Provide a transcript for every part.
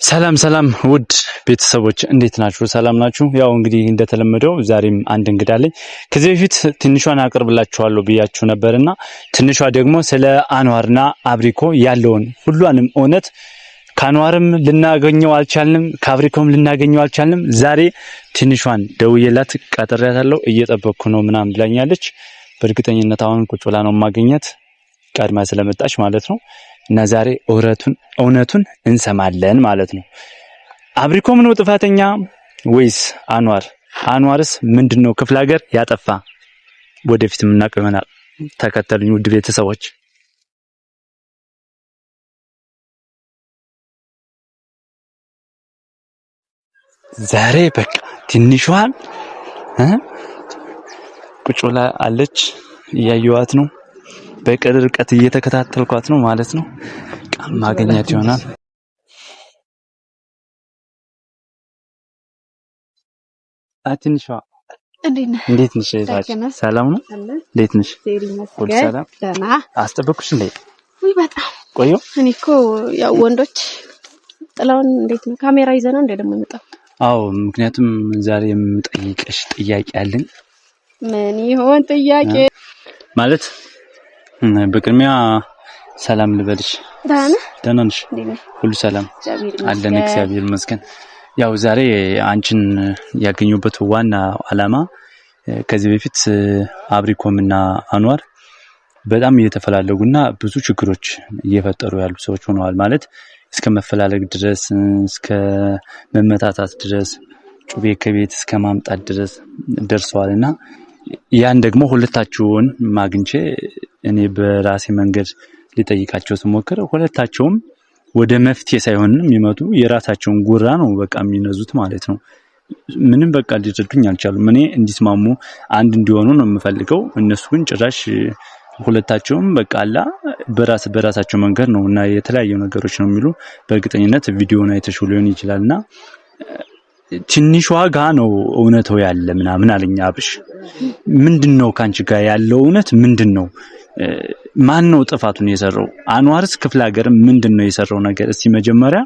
ሰላም ሰላም ውድ ቤተሰቦች እንዴት ናችሁ? ሰላም ናችሁ? ያው እንግዲህ እንደተለመደው ዛሬም አንድ እንግዳ አለኝ። ከዚህ በፊት ትንሿን አቅርብላችኋለሁ ብያችሁ ነበርና ትንሿ ደግሞ ስለ አንዋርና አብሪኮ ያለውን ሁሏንም እውነት ከአንዋርም ልናገኘው አልቻልንም፣ ከአብሪኮም ልናገኘው አልቻልንም። ዛሬ ትንሿን ደውዬላት ቀጥሬያታለሁ፣ እየጠበቅኩ ነው ምናምን ብላኛለች። በእርግጠኝነት አሁን ቁጭ ብላ ነው ማገኘት ቀድማ ስለመጣች ማለት ነው። እና ዛሬ እውነቱን እንሰማለን ማለት ነው። አብሪኮም ነው ጥፋተኛ ወይስ አንዋር? አንዋርስ ምንድነው ክፍለ ሀገር ያጠፋ? ወደፊት የምናውቀው ይሆናል። ተከተሉኝ ውድ ቤተሰቦች። ዛሬ በቃ ትንሿን ቁጭ ብላ አለች፣ እያየዋት ነው። በቅርብ ርቀት እየተከታተልኳት ነው ማለት ነው። ማገኛት ይሆናል። ትንሿ እንዴት ነሽ? ሰላም ነው? እንዴት ነሽ? ሁሉ ሰላም? አስጠበቅኩሽ እንዴ? ውይ በጣም ቆየሁ። እኔ እኮ ያው ወንዶች ጥላውን እንዴት ነው ካሜራ ይዘህ ነው እንዴ ደግሞ የመጣው? አዎ፣ ምክንያቱም ዛሬ የምጠይቅሽ ጥያቄ አለኝ። ምን ይሆን ጥያቄ? ማለት በቅድሚያ ሰላም ልበልሽ። ደህና ነሽ? ሁሉ ሰላም አለን፣ እግዚአብሔር ይመስገን። ያው ዛሬ አንቺን ያገኘሁበት ዋና ዓላማ ከዚህ በፊት አብሪኮም እና አንዋር በጣም እየተፈላለጉና ብዙ ችግሮች እየፈጠሩ ያሉ ሰዎች ሆነዋል። ማለት እስከ መፈላለግ ድረስ፣ እስከ መመታታት ድረስ፣ ጩቤ ከቤት እስከ ማምጣት ድረስ ደርሰዋል እና ያን ደግሞ ሁለታችሁን ማግኝቼ እኔ በራሴ መንገድ ሊጠይቃቸው ስሞክር ሁለታቸውም ወደ መፍትሄ ሳይሆን የሚመጡ የራሳቸውን ጉራ ነው በቃ የሚነዙት ማለት ነው። ምንም በቃ ሊረዱኝ አልቻሉም። እኔ እንዲስማሙ አንድ እንዲሆኑ ነው የምፈልገው። እነሱ ግን ጭራሽ ሁለታቸውም በቃ አላ በራስ በራሳቸው መንገድ ነው እና የተለያዩ ነገሮች ነው የሚሉ። በእርግጠኝነት ቪዲዮውን አይተሽው ሊሆን ይችላል እና ትንሿ ጋ ነው እውነተው ያለ ምናምን አለኝ አብርሽ። ምንድን ነው ከአንቺ ጋር ያለው እውነት ምንድን ነው? ማን ነው ጥፋቱን የሰራው? አንዋርስ ክፍለ ሀገር ምንድን ነው የሰራው ነገር? እስቲ መጀመሪያ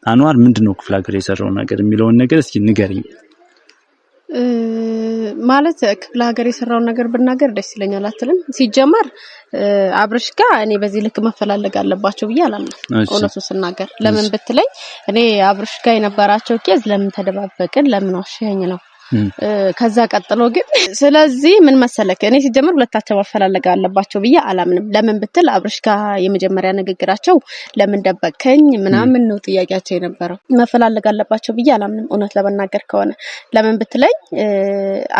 አንዋር ምንድን ነው ክፍለ ሀገር የሰራው ነገር የሚለውን ነገር እስቲ ንገሪኝ። ማለት ክፍለ ሀገር የሰራውን ነገር ብናገር ደስ ይለኛል አትልም? ሲጀመር አብርሽ ጋር እኔ በዚህ ልክ መፈላለግ አለባቸው ብዬ አላምንም። እውነቱ ስናገር ለምን ብትለኝ እኔ አብርሽ ጋር የነበራቸው case ለምን ተደባበቅን፣ ለምን ዋሸኸኝ ነው። ከዛ ቀጥሎ ግን ስለዚህ ምን መሰለክ፣ እኔ ሲጀምር ሁለታቸው ማፈላለግ አለባቸው ብዬ አላምንም። ለምን ብትል አብርሽ ጋር የመጀመሪያ ንግግራቸው ለምን ደበቅከኝ ምናምን ነው ጥያቄያቸው የነበረው። መፈላለግ አለባቸው ብዬ አላምንም እውነት ለመናገር ከሆነ። ለምን ብትለኝ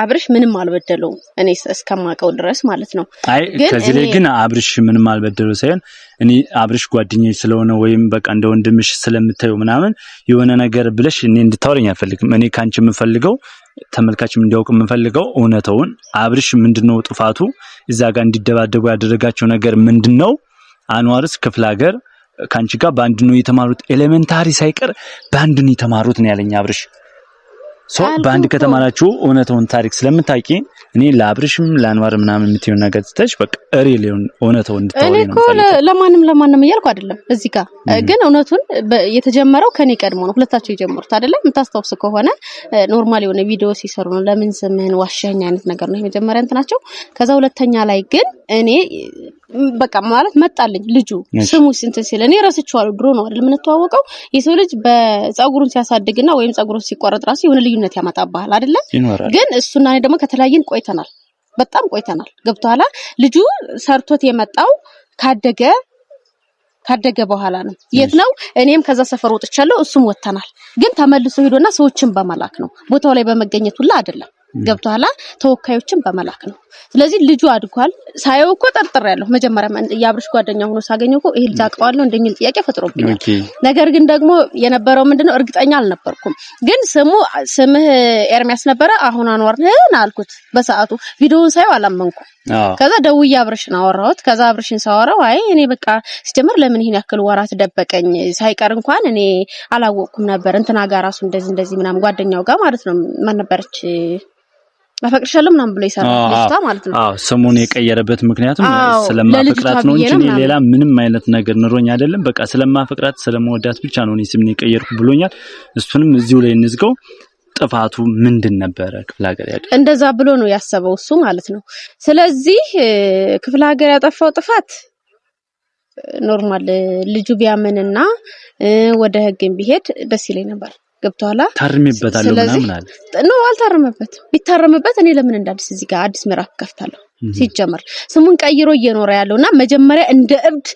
አብርሽ ምንም አልበደለውም እኔ እስከማውቀው ድረስ ማለት ነው። አይ ከዚህ ላይ ግን አብርሽ ምንም አልበደለው ሳይሆን እኔ አብርሽ ጓደኛዬ ስለሆነ ወይም በቃ እንደ ወንድምሽ ስለምታየው ምናምን የሆነ ነገር ብለሽ እኔ እንድታወሪኝ አልፈልግም። እኔ ካንቺ የምፈልገው ተመልካችም እንዲያውቅ የምንፈልገው እውነተውን አብርሽ ምንድነው ጥፋቱ? እዛ ጋር እንዲደባደቡ ያደረጋቸው ነገር ምንድነው? አንዋርስ ክፍለ ሀገር ካንቺ ጋር በአንድ ነው የተማሩት፣ elementary ሳይቀር በአንድ ነው የተማሩት ነው ያለኝ አብርሽ። so በአንድ ከተማራችሁ እውነተውን ታሪክ ስለምታውቂ እኔ ለአብርሽም ለአንዋር ምናምን የምትይው ነገር ትተሽ በቃ real እውነተውን እንድታወሪ ነው። እኔ እኮ ለማንም ለማንም እያልኩ አይደለም። እዚህ ጋር ግን እውነቱን የተጀመረው ከኔ ቀድሞ ነው። ሁለታቸው የጀመሩት አይደለም። የምታስታውስ ከሆነ normal የሆነ ቪዲዮ ሲሰሩ ነው ለምን ስምህን ዋሸኸኝ አይነት ነገር ነው የመጀመሪያ እንትናቸው። ከዛ ሁለተኛ ላይ ግን እኔ በቃ ማለት መጣልኝ ልጁ ስሙ እንትን ሲል እኔ ረስቼዋለሁ። ድሮ ነው አይደል የምንተዋወቀው። የሰው ልጅ በፀጉሩን ሲያሳድግና ወይም ፀጉሩን ሲቆረጥ ራሱ የሆነ ልዩነት ያመጣብሃል አይደለ? ግን እሱና እኔ ደግሞ ከተለያየን ቆይተናል፣ በጣም ቆይተናል። ገብቶሃል? ልጁ ሰርቶት የመጣው ካደገ በኋላ ነው። የት ነው? እኔም ከዛ ሰፈር ወጥቻለሁ፣ እሱም ወጥተናል። ግን ተመልሶ ሄዶና ሰዎችን በመላክ ነው፣ ቦታው ላይ በመገኘት ሁላ አይደለም። ገብቶሃል? ተወካዮችን በመላክ ነው። ስለዚህ ልጁ አድጓል። ሳየው እኮ ጠርጥሬያለሁ። መጀመሪያ የአብርሽ ጓደኛ ሆኖ ሳገኘው እኮ ይሄ ልጅ አውቀዋለሁ እንደሚል ጥያቄ ፈጥሮብኛል። ነገር ግን ደግሞ የነበረው ምንድነው እርግጠኛ አልነበርኩም። ግን ስሙ ስምህ ኤርሚያስ ነበረ፣ አሁን አንዋር ነህ አልኩት። በሰዓቱ ቪዲዮውን ሳየው አላመንኩም። ከዛ ደውዬ አብርሽን አወራሁት። ከዛ አብርሽን ሳወራው አይ እኔ በቃ ሲጀምር ለምን ይሄን ያክል ወራት ደበቀኝ ሳይቀር እንኳን እኔ አላወቅኩም ነበር እንትና ጋር ራሱ እንደዚህ እንደዚህ ምናምን ጓደኛው ጋር ማለት ነው ማን ነበረች አፈቅርሻለሁ ምናምን ብሎ ይሰራል ልጅቷ ማለት ነው። አዎ ስሙን የቀየረበት ምክንያቱም ስለማፈቅራት ነው እንጂ ሌላ ምንም አይነት ነገር ኑሮኝ አይደለም። በቃ ስለማፈቅራት ስለመወዳት ብቻ ነው እኔ ስምን የቀየርኩ ብሎኛል። እሱንም እዚሁ ላይ እንዝገው። ጥፋቱ ምንድን ነበረ? ክፍለ ሀገር ያለ እንደዛ ብሎ ነው ያሰበው እሱ ማለት ነው። ስለዚህ ክፍለ ሀገር ያጠፋው ጥፋት normal ልጁ ቢያምንና ወደ ህግም ቢሄድ ደስ ይለኝ ነበር። ገብቶሃል? ታርሜበታለሁ ምናምን አለ። No አልታረመበትም። ቢታረምበት እኔ ለምን እንደ አዲስ እዚህ ጋር አዲስ ምዕራፍ ከፍታለሁ? ሲጀመር ስሙን ቀይሮ እየኖረ ያለውና መጀመሪያ እንደ እብድ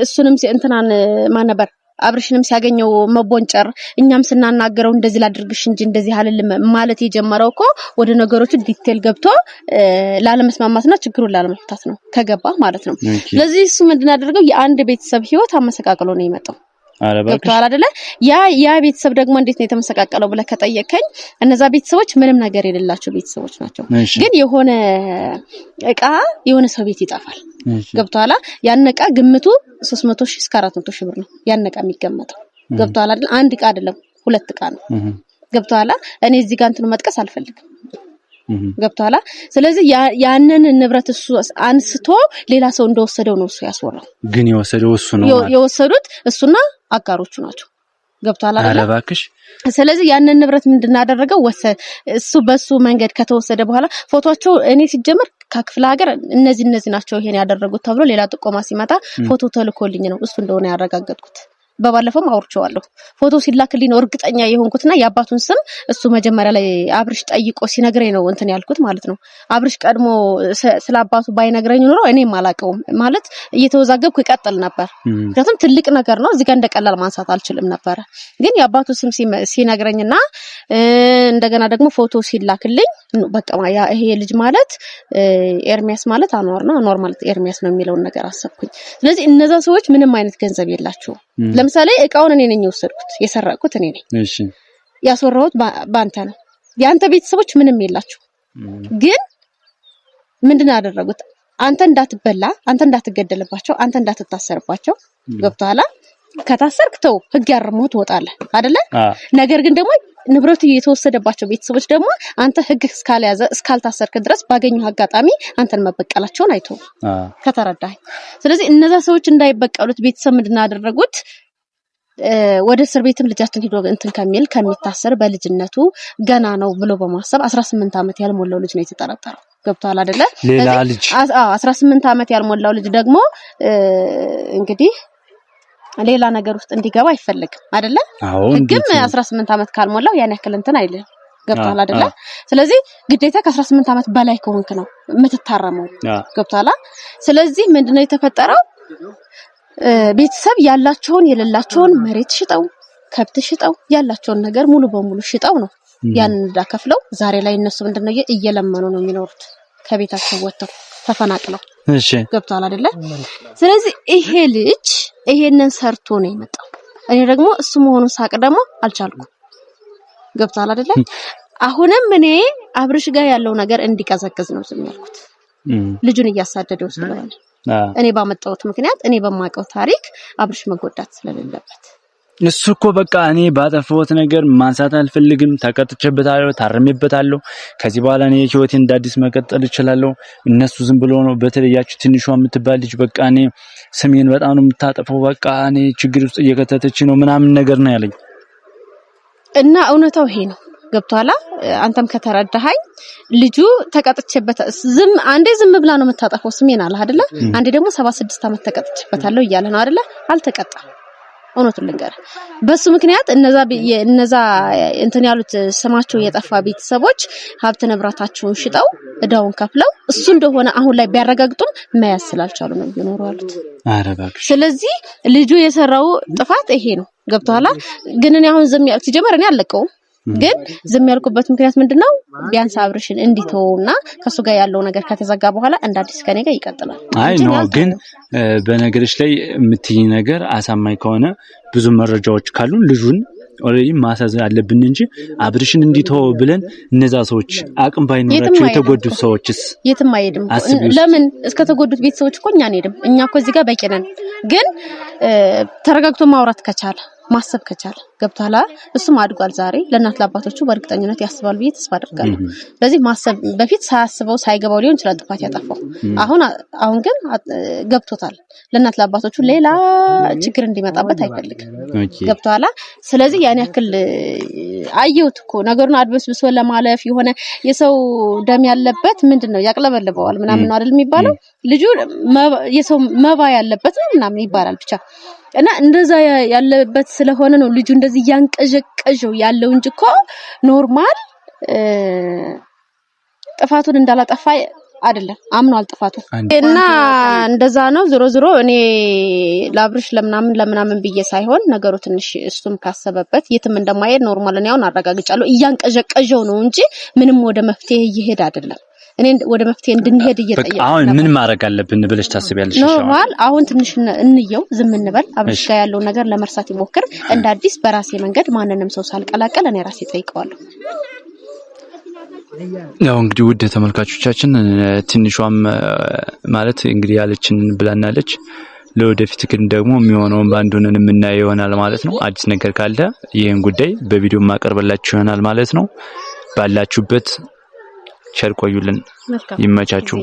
እሱንም እንትናን ማን ነበር አብርሽንም ሲያገኘው መቦንጨር፣ እኛም ስናናገረው እንደዚህ ላድርግሽ እንጂ እንደዚህ አልልም ማለት የጀመረው እኮ ወደ ነገሮቹ detail ገብቶ ላለመስማማትና ችግሩን ላለመፍታት ነው ከገባ ማለት ነው። ስለዚህ እሱ ምንድን ያደርገው የአንድ ቤተሰብ ህይወት አመሰቃቅሎ ነው የመጣው። ገብቶሃል አይደለ? ያ ቤተሰብ ደግሞ እንዴት ነው የተመሰቃቀለው ብለህ ከጠየከኝ እነዛ ቤተሰቦች ምንም ነገር የሌላቸው ቤተሰቦች ናቸው። ግን የሆነ እቃ የሆነ ሰው ቤት ይጠፋል። ገብቶሃል? ያን እቃ ግምቱ 300 ሺህ እስከ 400 ሺህ ብር ነው ያን እቃ የሚገመተው። ገብቶሃል አይደል? አንድ እቃ አይደለም ሁለት እቃ ነው። ገብቶሃል? እኔ እዚህ ጋር እንትኑ መጥቀስ አልፈልግም። ገብቶሃል? ስለዚህ ያንን ንብረት እሱ አንስቶ ሌላ ሰው እንደወሰደው ነው እሱ ያስወራው። ግን የወሰደው እሱ ነው። የወሰዱት እሱና አጋሮቹ ናቸው። ገብቶሃል አይደል? ኧረ እባክሽ። ስለዚህ ያንን ንብረት ምንድን አደረገው? እሱ በሱ መንገድ ከተወሰደ በኋላ ፎቶቸው እኔ ሲጀምር ከክፍለ ሀገር እነዚህ ናቸው ይሄን ያደረጉት ተብሎ ሌላ ጥቆማ ሲመጣ ፎቶ ተልኮልኝ ነው እሱ እንደሆነ ያረጋገጥኩት። በባለፈውም አውርቼዋለሁ። ፎቶ ሲላክልኝ ነው እርግጠኛ የሆንኩትና የአባቱን ስም እሱ መጀመሪያ ላይ አብርሽ ጠይቆ ሲነግረኝ ነው እንትን ያልኩት ማለት ነው። አብርሽ ቀድሞ ስለ አባቱ ባይነግረኝ ኖሮ እኔም አላውቀውም ማለት እየተወዛገብኩ ይቀጥል ነበር። ምክንያቱም ትልቅ ነገር ነው፣ እዚህ ጋር እንደቀላል ማንሳት አልችልም ነበረ። ግን የአባቱ ስም ሲነግረኝና እንደገና ደግሞ ፎቶ ሲላክልኝ በቃ ይሄ ልጅ ማለት ኤርሚያስ ማለት አንዋር ነው፣ አንዋር ማለት ኤርሚያስ ነው የሚለውን ነገር አሰብኩኝ። ስለዚህ እነዛ ሰዎች ምንም አይነት ገንዘብ የላቸውም። ለምሳሌ እቃውን እኔ ነኝ የወሰድኩት፣ የሰረቅኩት እኔ ነኝ። እሺ ያስወራሁት ባንተ ነው። የአንተ ቤተሰቦች ምንም የላቸው። ግን ምንድን ነው ያደረጉት? አንተ እንዳትበላ፣ አንተ እንዳትገደልባቸው፣ አንተ እንዳትታሰርባቸው። ገብቶሃል? ከታሰርክ ተው፣ ህግ ያርመው ትወጣለህ አይደለ? ነገር ግን ደግሞ ንብረቱ የተወሰደባቸው ቤተሰቦች ደግሞ አንተ ህግ እስካልያዘ እስካልታሰርክ ድረስ ባገኘው አጋጣሚ አንተን መበቀላቸውን አይተው ከተረዳህ። ስለዚህ እነዛ ሰዎች እንዳይበቀሉት ቤተሰብ ምንድን ነው ያደረጉት? ወደ እስር ቤትም ልጃችን ሂዶ እንትን ከሚል ከሚታሰር በልጅነቱ ገና ነው ብሎ በማሰብ 18 ዓመት ያልሞላው ልጅ ነው የተጠረጠረው። ገብቶሃል አይደለ? ሌላ ልጅ 18 ዓመት ያልሞላው ልጅ ደግሞ እንግዲህ ሌላ ነገር ውስጥ እንዲገባ አይፈልግም አይደለ? ህግም 18 ዓመት ካልሞላው ያን ያክል እንትን አይልም። ገብቶሃል አይደለ? ስለዚህ ግዴታ ከ18 ዓመት በላይ ከሆንክ ነው የምትታረመው። ገብቶሃል? ስለዚህ ምንድነው የተፈጠረው? ቤተሰብ ያላቸውን የሌላቸውን መሬት ሽጠው ከብት ሽጠው ያላቸውን ነገር ሙሉ በሙሉ ሽጠው ነው ያንን ዕዳ ከፍለው ዛሬ ላይ እነሱ ምንድነው እየለመኑ ነው የሚኖሩት ከቤታቸው ወጥተው ተፈናቅለው። እሺ ገብቶሃል አይደለ? ስለዚህ ይሄ ልጅ ይሄንን ሰርቶ ነው የመጣው። እኔ ደግሞ እሱ መሆኑን ሳቅ ደግሞ አልቻልኩም። ገብቶሃል አይደለ? አሁንም እኔ አብርሽ ጋር ያለው ነገር እንዲቀዘቅዝ ነው ዝም ያልኩት፣ ልጁን እያሳደደው ስለሆነ እኔ ባመጣሁት ምክንያት እኔ በማውቀው ታሪክ አብርሽ መጎዳት ስለሌለበት እሱ እኮ በቃ እኔ ባጠፋሁት ነገር ማንሳት አልፈልግም፣ ተቀጥቼበታለሁ፣ ታርሜበታለሁ። ከዚህ በኋላ እኔ ህይወቴን እንደ አዲስ መቀጠል እችላለሁ። እነሱ ዝም ብሎ ነው። በተለያችሁ ትንሿ የምትባል ልጅ በቃ እኔ ስሜን በጣም ነው የምታጠፈው፣ በቃ እኔ ችግር ውስጥ እየከተተች ነው ምናምን ነገር ነው ያለኝ። እና እውነታው ይሄ ነው። ገብቶሃል? አንተም ከተረዳኸኝ ልጁ ተቀጥቼበት ዝም አንዴ ዝም ብላ ነው የምታጠፈው ስሜን አለ አይደለ? አንዴ ደግሞ 76 ዓመት ተቀጥቼበታለሁ እያለ ነው አይደለ? አልተቀጣም። እውነቱን ልንገርህ፣ በሱ ምክንያት እነዛ እንትን ያሉት ስማቸው የጠፋ ቤተሰቦች ሀብት ንብረታቸውን ሽጠው እዳውን ከፍለው እሱ እንደሆነ አሁን ላይ ቢያረጋግጡም መያዝ ስላልቻሉ ነው እየኖሩ ያሉት። ስለዚህ ልጁ የሰራው ጥፋት ይሄ ነው። ገብቶሃል? ግን እኔ አሁን ዝም ያልኩት ሲጀመር እኔ አልለቀውም። ግን ዝም ያልኩበት ምክንያት ምንድነው? ቢያንስ አብርሽን እንዲተወውና ከሱ ጋር ያለው ነገር ከተዘጋ በኋላ እንደ አዲስ ከኔ ጋር ይቀጥላል። አይ no ግን በነገሮች ላይ የምትይኝ ነገር አሳማኝ ከሆነ ብዙ መረጃዎች ካሉን ልጁን already ማሳዝ አለብን እንጂ አብርሽን እንዲተወው ብለን እነዛ ሰዎች አቅም ባይኖራቸው የተጎዱት ሰዎችስ የትም አይሄድም። ለምን እስከ ተጎዱት ቤተሰቦች እኮ እኛ አንሄድም። እኛ እኮ እዚህ ጋር በቂ ነን። ግን ተረጋግቶ ማውራት ከቻለ ማሰብ ከቻለ ገብቶሃል። እሱም አድጓል። ዛሬ ለእናት ለአባቶቹ በእርግጠኝነት ያስባል ብዬ ተስፋ አደርጋለሁ። ስለዚህ ማሰብ በፊት ሳያስበው ሳይገባው ሊሆን ይችላል ጥፋት ያጠፋው። አሁን አሁን ግን ገብቶታል። ለእናት ለአባቶቹ ሌላ ችግር እንዲመጣበት አይፈልግም። ገብቶሃል። ስለዚህ ያን ያክል አየሁት እኮ ነገሩን አድበስብሶ ለማለፍ የሆነ የሰው ደም ያለበት ምንድን ነው ያቅለበልበዋል ምናምን ነው አይደል የሚባለው። ልጁ የሰው መባ ያለበት ነው ምናምን ይባላል ብቻ እና እንደዛ ያለበት ስለሆነ ነው ልጁ እንደዚህ እያንቀዠቀዠው ያለው እንጂ እኮ normal ጥፋቱን እንዳላጠፋ አይደለም አምኗል ጥፋቱን። እና እንደዛ ነው። ዞሮ ዞሮ እኔ ላብርሽ ለምናምን ለምናምን ብዬ ሳይሆን ነገሩ ትንሽ እሱም ካሰበበት የትም እንደማይሄድ normal እኔ አሁን አረጋግጫለሁ። እያንቀዠቀዠው ነው እንጂ ምንም ወደ መፍትሄ እየሄደ አይደለም። እኔ ወደ መፍትሄ እንድንሄድ እየጠየቅኩ አሁን ምን ማድረግ አለብን ብለሽ ታስቢያለሽ? normal አሁን ትንሽ እንየው፣ ዝም እንበል። አብርሽ ጋር ያለውን ነገር ለመርሳት ይሞክር። እንደ አዲስ በራሴ መንገድ ማንንም ሰው ሳልቀላቀል እኔ ራሴ ጠይቀዋለሁ። ያው እንግዲህ ውድ ተመልካቾቻችን ትንሿም ማለት እንግዲህ ያለችን ብላናለች። ለወደፊት ግን ደግሞ የሚሆነውን በአንድ ሆነን የምናየው ይሆናል ማለት ነው። አዲስ ነገር ካለ ይህን ጉዳይ በቪዲዮ ማቀርብላችሁ ይሆናል ማለት ነው። ባላችሁበት ቸር ቆዩልን። ይመቻችሁ።